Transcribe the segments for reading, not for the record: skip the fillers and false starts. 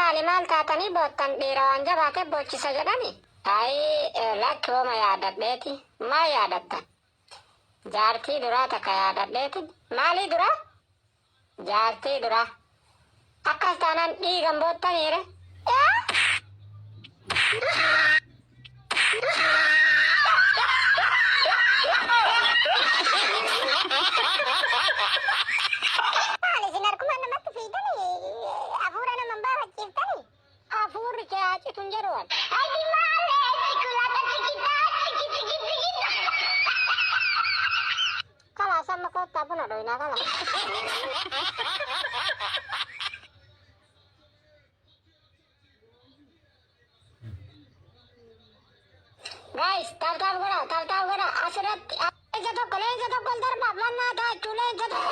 Maali maal taatanii boottan dhiira waan jabaate boochisa jedhani? Ayii lakki woma yaadadheeti. Maal yaadattan? Jaartii duraa takka yaadadheeti. Maalii duraa? Jaartii duraa. Akkas taanaan dhiigan boottaniire? Maal isin harkuma namatti fiigdanii hafuura nama hin baafachiiftanii? Hafuurri kee haa citu hin jedhu ani. Ati maalee chikulata chikitaa chiki chiki chikita. Kalaas amma koottaa buna dhoynaa kalaas. Guys, tap tap godha, tap tap godha. Asirratti leenca tokko, leenca tokko ol darba. Mannaa taachuu leenca tokko.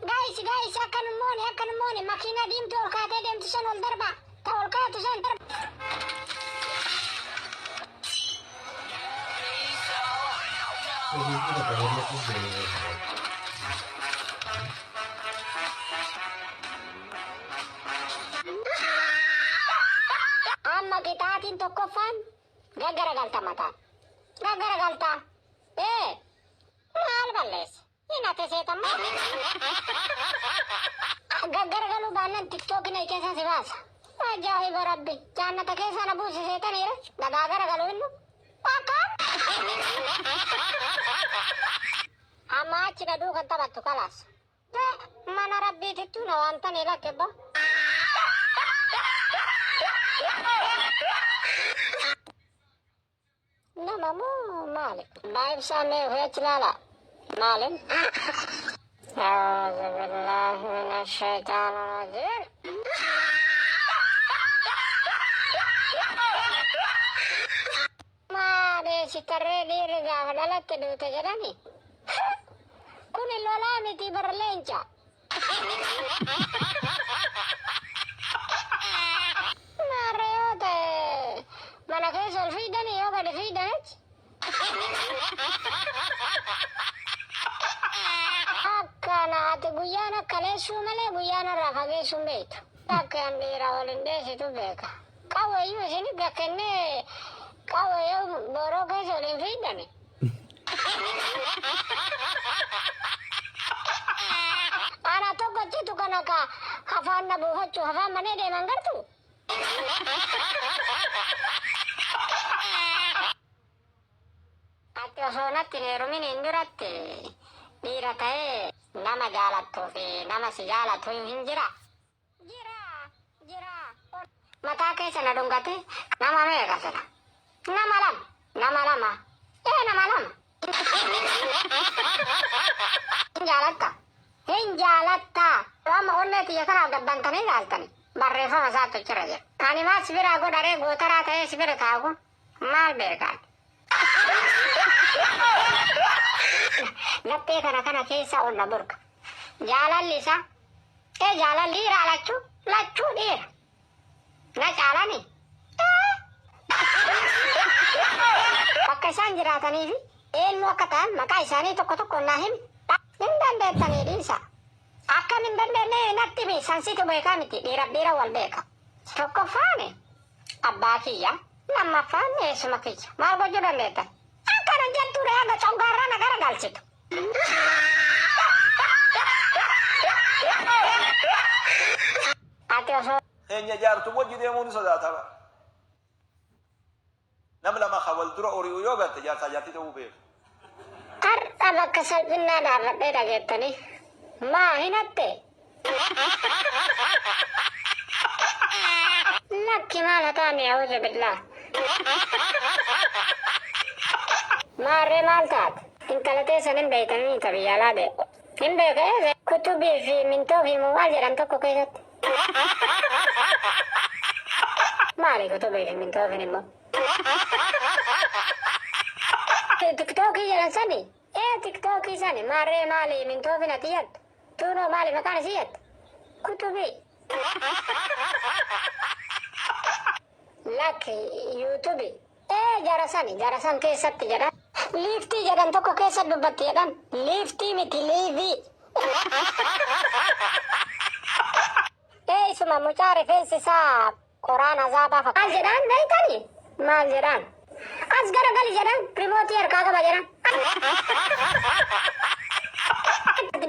Guys, guys, akka nu moone, akka nu moone. Makiinaa diimtuu ol kaatee deemtu san ol darba. Ta ol kaatu san. Amma qixaatiin tokkoffaan gaggaragalta mataan. Gaggaragalta. Ee maal balleessa? Hin ate seetamma. Gaggaragaluu baannaan tiktookii na keessaa si baasa. Ajaa'iba rabbi. Jaannata keessaa na buuse seetaniira. Dhagaa garagaluu innu. Akka. Amma achi na duukan taphattu kalaas. Mana rabbiitittuu na waamtanii lakkibba. Nama moo maali? Abbaa ibsaa mee ofii achi ilaala. Maalin? A'uuzu billaahi mina shayxaana rajiim. Maa dheessitarree dhiirri gaafa dhalatte duute jedhani. Kuni lolaa miti bar leenca. Maarree yoo ta'e mana keessa ol fiidanii yoo gadi fiidan achi. Akkana ati guyyaan akka leessuu malee guyyaan irraa fageessuu hin beektu. Akka an dhiira wal hin dheessitu beeka. Qawweeyyuu isin gakkennee qawwee yoo booroo keessa ol hin fiidani. Ana tokkochitu kana ka afaan na buufachuu afaan manee deeman gartu. Ati osoo natti hin heeruminiin duratti dhiira ta'ee nama jaalattuu fi nama si jaalatu hin jira. Jira jira mataa keessa na dhungate nama meeqa sila nama lama nama lama ee nama lama hin jaalatta hin jaalatta amma onnee tiyya tanaaf gabbantanii ilaaltani barreeffama isaatu jira jira ani maal si biraa godharee gootaraa ta'ee si bira taa'u kun maal beekaan laphee kana kana keessa ol na burqa jaalalli isaa Ee jaalal dhiiraa lachuu lachuu dhiira. Na caalani. Bakka isaan jiraatanii fi eenyu akka ta'an maqaa isaanii tokko tokkoon naa himi. Hin dandeettanii dhiisa. Akkam hin dandeenye natti himi sansitu beekaa miti dhiiraf dhiira wal beeka. Tokkoffaan abbaa kiyya lammaffaan eessuma kiyya. Maal gochuu dandeettan? Akkana jettuudha haga coggaarraa na garagalchitu. Ati osoo. Keenya jaartum wajji deemuu ni sodaata bar. Nam lama ka wal dura ori'u yoo garte jaarsaa jaartii ta'uu beeki. Har'a bakka salphinnaa dhaabadhee dhageettanii maa hinatte? Lakki maal hataani a'uuzu billaah. Maarree maal taate? Intala teessan hin beeytanii ta biyya alaa deemte. Hin beeka ee kutubii fi mintoo fi maal jedhan tokko keessatti. Maali kutubii fi mintoofin immoo? Tiktookii jedhan sani? Ee tiktookii sani maarree maali mintoofin ati jettu? Tuunoo maali maqaan isii jette? Kutubii. Lakki yuutubi. Ee jara sani jara san keessatti jedhan. Liiftii jedhan tokko keessa dubbatti jedhan. Liiftii miti liivii. Eessuma mucaa rifeensi isaa qoraan azaabaa fakkaata. Maal jedhaan beektani? Maal jedhaan? As garagali jedhaan, rimootii harkaa qaba jedhaan.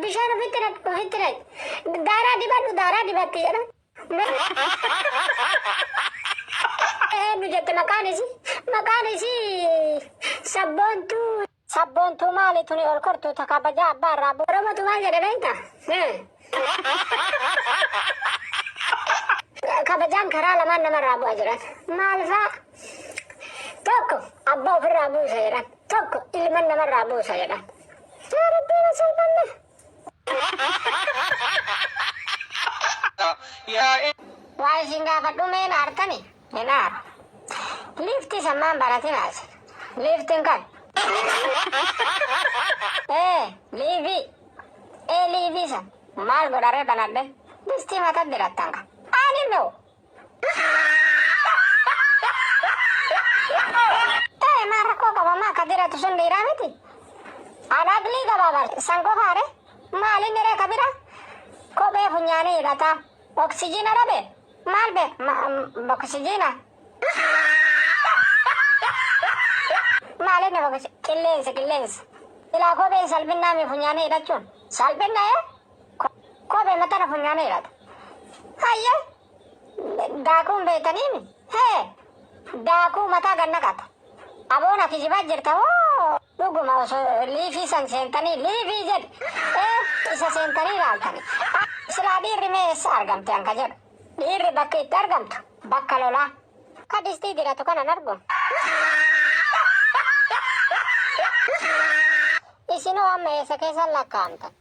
Bishaan ofitti naqi, ofitti naqi. Daaraa dibadhu, daaraa dibatti jedhaan. Eenyu jette maqaan isii? Maqaan isii Sabboontuu. Sabboontuu maali tuni ol kortuu ta kabajaa abbaa irraa bu'u. Oromotu maal jedhe beekta? Kabajaan karaa lamaan namarraa bu'a jedhan. Maal fa'a? Tokko abbaa ofirraa buusa jedhan. Tokko ilman namarraa buusa jedhan. Yaa Rabbii na salphanne. Waa isin gaafadhu mee na artani? Hin aaru. Liiftii sammaan baratinaa isin. Liiftiin kan. Ee liivii. Ee liivii san. Maal godharee banadhe? Distii mata dirattan kan. Ani no. Ee maal rakkoo qaba maa ka diratu sun dhiiraa miti? An aqlii qaba bar san qofaare maal inni ree ka bira kophee funyaanii hidhataa oksijiina dhabe maal be oksijiina maal inni qilleensa qilleensa silaa kopheen salphinnaa mi funyaanii hidhachuun salphinna ee kophee matana funyaanii hidhata hayyee Daakuun beektaniimi? Hee! Daakuu mataa gad naqata. Aboon ati kijibaa jirta moo dhuguma osoo liifii san seentanii liifii jedhi ee isa seentanii ilaaltanii. Silaa dhiirri mee eessa argamti anka jedhu. Dhiirri bakki itti argamtu bakka lolaa. Ka distii diratu kanan argu. Isinoo amma eessa keessan lakkaa'amtan?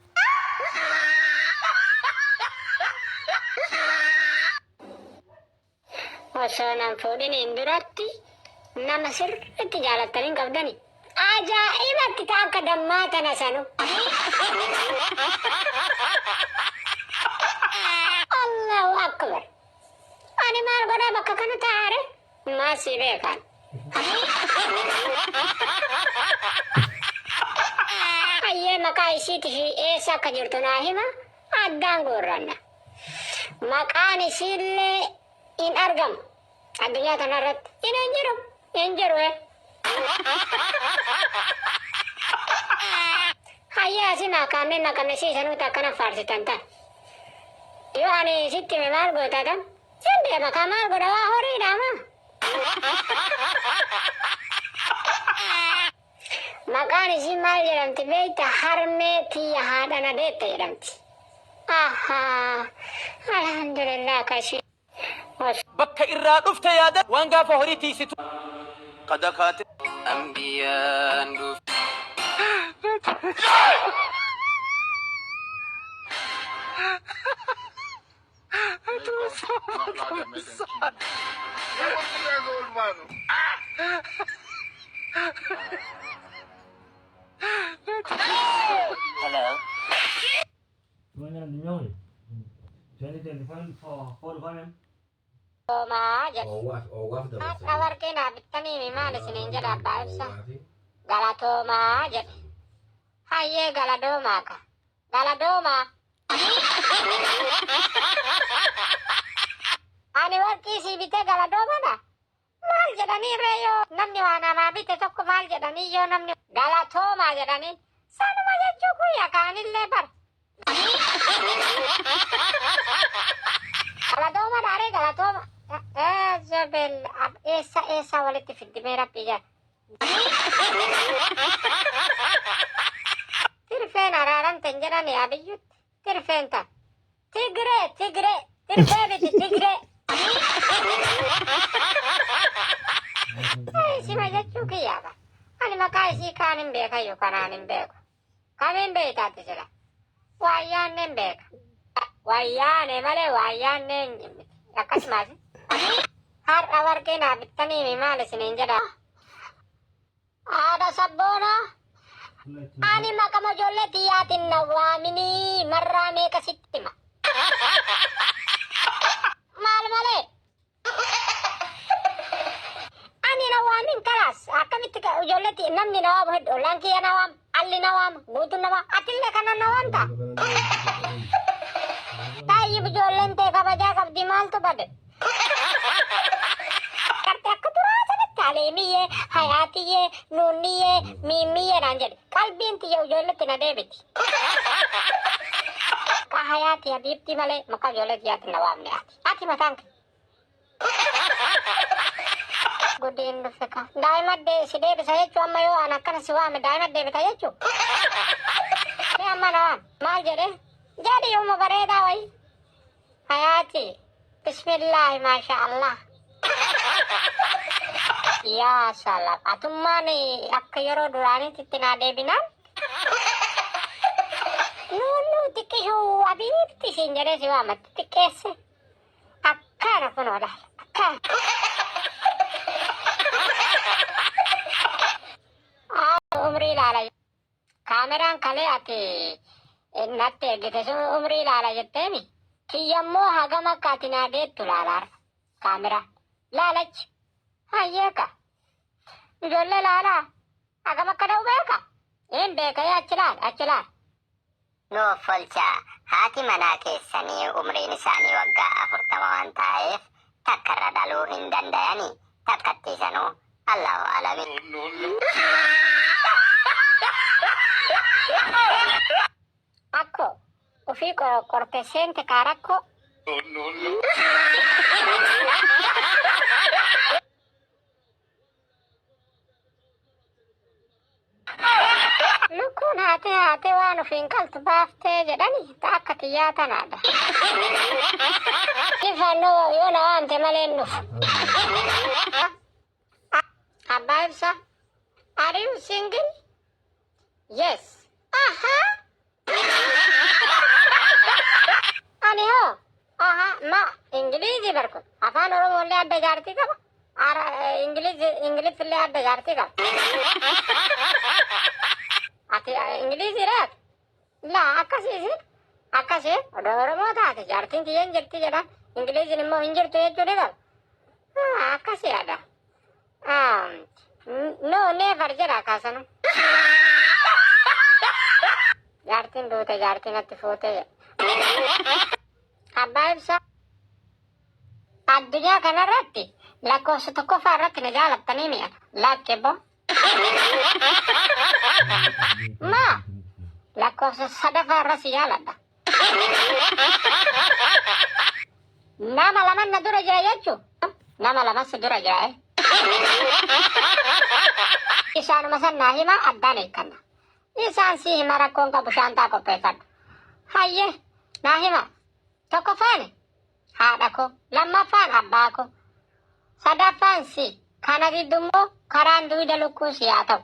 Osoo nan fuudhiniin duratti nama sirriitti jaalattanii hin qabdani. Ajaa'ibatti ta'a akka dammaa tana sanu. Allahu akbar. Ani maal godhaa bakka kana taa'aare? Maal sii beekaan? Hayyee maqaa isiitii fi eessa akka jirtu naa hima addaan guurranna. Maqaan isiillee hin argamu addunyaa tanarratti. Hin hin jiru hin jiru eh. Hayyee asii maqaamee maqame siisanuuti akkana faarsitan tan. Yoo ani sitti hime maal gootaa tan? Sin deema kaa maal godha waa horiidha maa. Maqaan isii maal jedhamti beekta harmee tiyya haadha na deette jedhamti. Ahaa alhamdulillah kashii. Bakka irraa dhufte yaada waan gaafa horii tiiysitu. Qada kaate. Ambiyaan dhuf. Galatoomaa jedhe. Har'a warqee naa bittaniimi maal isiniin jedha abbaa ibsaa. Galatoomaa jedhe. Hayyee galadoomaa ka. Galadoomaa. Ani warqii sii bitee galadoomadha? Maal jedhanii ree yoo namni waa namaa bite tokko maal jedhanii yoo namni galatoomaa jedhanii sanuma jechuu kuyya kaanillee bar. Galatooma dhaaree galatooma. Jabel eessa eessa walitti fiddimee rabbi jedha. Tirfeen araaramte hin jedhani abiyyutti. Tirfeen tan. Tigree Tigree tirfee miti Tigree. Isima jechuu kiyyaaba. Ani maqaa isii kaan hin beekayyu kanaan hin beeku. Kamiin beektaatti sila? Waayyaanneen beeka. Wayyaane malee waayyaanneen miti. Akkasumas har'a warqee naa bittaniimi maal isiniin jedha. Haadha sabboonaa ani maqama ijoollee tiyyaatiin na waaminii marraa meeqa sitti hima. Maal malee? Ani na waamin kalaas akkamitti ijoolleetti namni na waamu hedduu ollaan kiyya na waama. Alli na waama, guutuun na waama, atillee kana na waamta. Taayib ijoolleen tee kabajaa qabdi maaltu bade? Gartee akka duraa sanatti Aleemiyyee, Hayaatiyyee, Nuunniyyee, Miimmiyyee naan jedhe. Qalbiin tiyya ijoolletti na deebiti. Ka Hayaati Habiibtii malee maqaa ijoollee tiyyaatti na waamne ati. Ati mataan kee. Gudiin dhufe ka. Daa'ima si deebisa jechuu amma yoo an akkana si waame daa'ima deebita jechuu. Mee amma na waam. Maal jedhe? Jedhi yooma bareedaa wayi. Hayaati. Bismillaahi maasha Allah. Yaa salaam. Atummaan akka yeroo duraaniitti itti naa deebinaan. Nuunnu xiqqishuu abiibti siin jedhee si waamatti xiqqeesse. Akkana kunoo laala. Akkana. Umrii ilaala. Kaameraan kalee ati natti ergite sun umrii ilaala jetteemi. Kiyyammoo hagam akka ati naa deettu laalaarra. Kaameraa. Laalachi. Hayyeeka. Ijoollee laalaa. Hagam akka da'u beeka. Hin beeka achi laal achi laal. Nuuf olchaa haati manaa keessanii umriin isaanii waggaa 40 waan taa'eef takka irra dhaluu hin dandayani takkattii sanuu Allahu alami. Akko ufii qorqorte seente kaa rakkoo. Lukkuun haatee haatee waan ofiin qaltu baaftee jedhani ta akka tiyyaa tanaadha. Ifannoo yoo na waamte malee hin dhufu. Abbaa Ibsaa, are you single? Yes. Aha. Ani hoo? Aha, ma Ingilizii barku. Afaan Oromoo illee adda jaartii qaba. Ara Ingilizi Ingiliffi illee adda jaartii qaba. Ati Ingilizii reet? Laa akkasii si akkasii odoo Oromoo taate jaartiin tiyya hin jirti jedha. Ingiliziin immoo hin jirtu jechuu ni qaba. Akkasii adha. No never jedha kaasanu. Jaartiin duute jaartiin natti fuute jedha. Abbaa Ibsaa addunyaa kanarratti lakkoofsa tokkoffaa irratti na jaalattanii mi'a. Lakkee boo. Maa lakkoofsa sadaffaa irra si jaaladha. Nama laman na dura jira jechuun nama lama si dura jira. Isaanuma san naa hima addaan hiikkanna. Isaan si hima rakkoon qabu shaantaa qopheeffadhu. Hayyee naa hima. Tokkoffaan haadha koo, lammaffaan abbaa koo, sadaffaan si. Kana gidduu immoo karaan dugda lukkuu si haa ta'u.